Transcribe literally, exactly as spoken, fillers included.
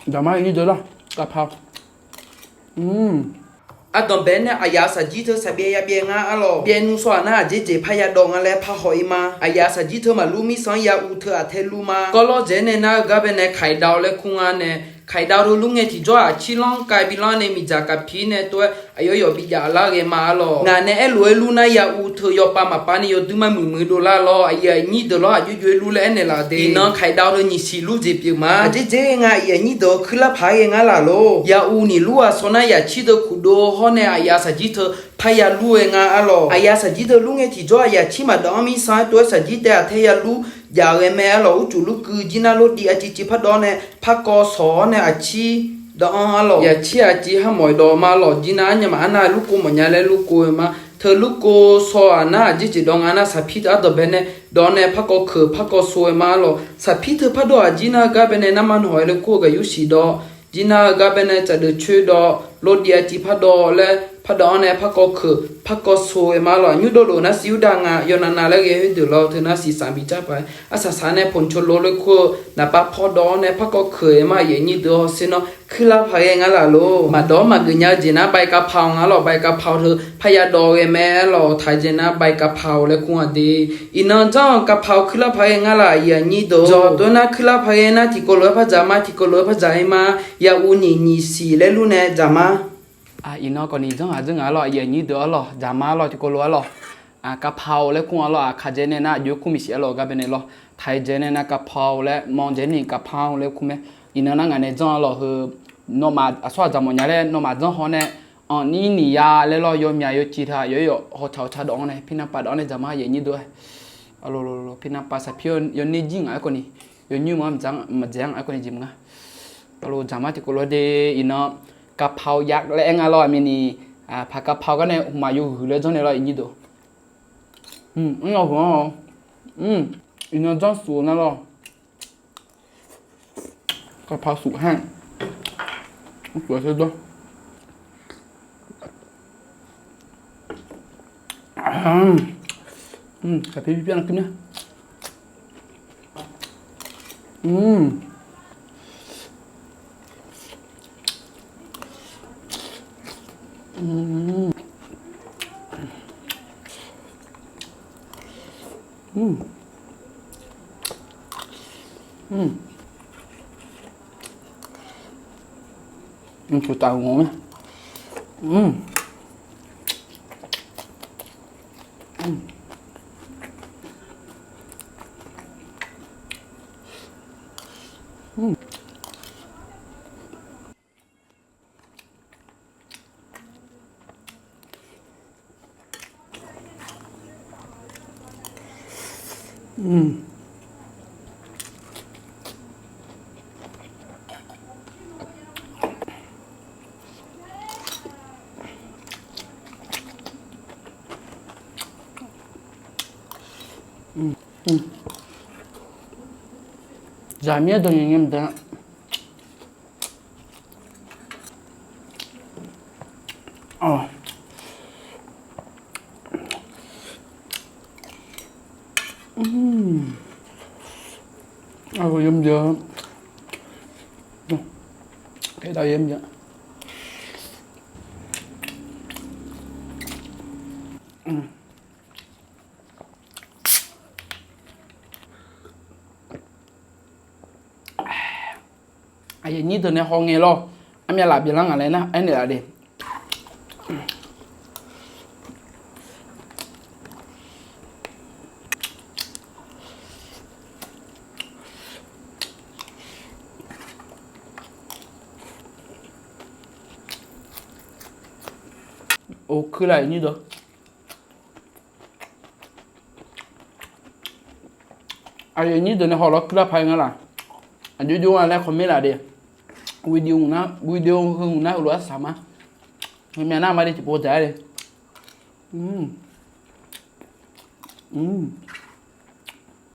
Daqma aqnyir deuq lar, กะเพรา. Ardanqbae nae aqyaf saqjir teu saqbyaev yabyaev nga arlawq. Byaev nmr sawq-aq nar aqjeq jeq parya dawv nga laer parhaw-ir ma. Aqyaf saqjir teu maqlur mirsanr ya uv teu aqtae lur ma. Kawvlawr dzaeq nae nar-eu gar bae nae ไข่ดาว laer kur nga nae, ไข่ดาว teu lur ngae tiqjawr-aq cirlanr kav bilanr nae miqdzaq kavpir nae tov-aer aqyawf yawf bijav lar ghae ma arlawq. Ngaq nae aerlof-aer lur nar ya uv teu yawpav maqpav ni yawdui ma muiqmuiq dovlar lawr. Aqyuif aqnyir deuq lawr aqjox jox-aer lur laer aernaeq laf de. Iqnan ไข่ดาว teu nyiq siq lur jeq pyeuf ma. Aqjeq jeq-aer nga aqyuif aqnyir deuq-eu kuirlar paq-aer ghae ngar laf lor. Ya uv nyiq lur-aq sawr nar yaqcir teu kuqdov hawr nae aqyaf saqjir teu parya lur-aer nga arlawq. Aqyaf saqjir teu lur ngae tiqjawr-aq yaqcir maqdawv-anr mirsanr-aer tov-aer saqjir tae aqtae ya lur jav ghae mae arlawq. Urcuf lur keuv jir nar lor div aqciv civ pardawv nae parkawv sawq-awr nae aqcir dawv-anr arlawq. Yaqcir aqciv har mawf-iq dawq ma lawq. Jir nar arnyaf maf arnav lur kov mawf nya laer lur kov-eu ma. Teu lur kov sawq-aq nar aqjeq jeq dawv nga nar saqpir teu ardanqbae nae dawv nae parkawv keuq parkawv so-eu ma arlawq. Saqpir teu pardawv-aq jir nar-eu gar bae nae narma nawq-aer le kur-eu gaqyur siq dawv. Jir nar-eu gar bae nae tsafdeuq coer dawv, lor div aqciv pardawv laer pardawv-anr nae parkawv keuq parkawv so-eu ma arlawq. Aqnymr dovlof nar siq yur dav nga yawnav nav laer ghae khoerdeuq lawr teu nar siq saq bi jar paq-aer arsaq saq nae ผงชูรส le kur-eu naqpav pawdawv-awr nae parkawv keuq-eu ma. Aqyuif aqnyir deuq hawsher nawr kuirlar paq-aer ghae ngar laf lor. Maqdawv-anr maqgeuf nya-eu jeq nar ใบกะเพรา nga arlawq. ใบกะเพรา teu parya dawv ghae mae arlawq. Taq-eu jeq nar ใบกะเพรา laer kur nga de. Iqnan janr-eu กะเพรา kuirlar paq-aer ghae ngar laf aqyuif aqnyir deuq. Dawq tov nar kuirlar paq-aer ghae nar tiqkawv lof-aer par dzaq ma, tiqkawv lof-aer par dzaq-aer ma. Ya uv nyiq nyiq siq laer lur nae dzaq ma. Iqnan kawv ni janr ghaq dzeur ngaq arlawq aqyuif aqnyir deuq arlawq. Dzaq ma arlawq tiqkawv lof arlawq. กะเพรา laer kur nga arlawq. Aqkaq dzae nae nar aqjox-aer kur miq siq arlawq gar bae nae lawr. Taq-eu jeq nae nar กะเพรา laer มอง jeq ni กะเพรา laer kur mae. Iqnan nar ngaq nae janr arlawq heu. Nawmaf aqsur aqdzaq mawf nya laer nawmaf janr haw nae, anr nir niq ya laer lawr yawmyaq yawciv taq yawr yawf hawtaq hawtaq dawv-anr nae pirnav pav dawv-anr nae dzaq ma aqyuif aqnyir deuq-aer. Arlawq lawq lawq lawq pirnav pav saqpir yawner jir ngaq-aer kawv ni, yawnyir ma maqdzaeq-anr aqyuif aqnyir jeq maqnga. Arlawq dzaq ma tiqkawv lof de. Iqnan กะเพรา ya laer aer nga lawr aqmir ni, paq กะเพรา gar nae hmqmaq yawhuiq laer janr nae lawr aqyuif aqnyir deuq. Mr, mr, mr, iqnan janr suf-eu nar lawr. กะเพรา suf-eu har, mr, suf-eu serdawr. Saqpir pipyar nar kuir mya. Mr, taf ghawq mae. Zaqmir-aer dawq nyae nyae maqdae-a. Aqyawf yawmuiq-a, kaeqdav yawmuiq-a. Aqyuif aqnyir deuq nae haw ngae lawr, armyav laf biflar ngaq laer nar aernaeq laf de. Or, kuir laf aqnyir deuq. Aqyuif aqnyir deuq nae haw lawr kuir lar paq-aer nga laf. Aqjox jox nga laer comment laf de. Video heu hmq nar heulof-aer saq ma. Heumyav nar ma de tiqpov dzaq-aer de.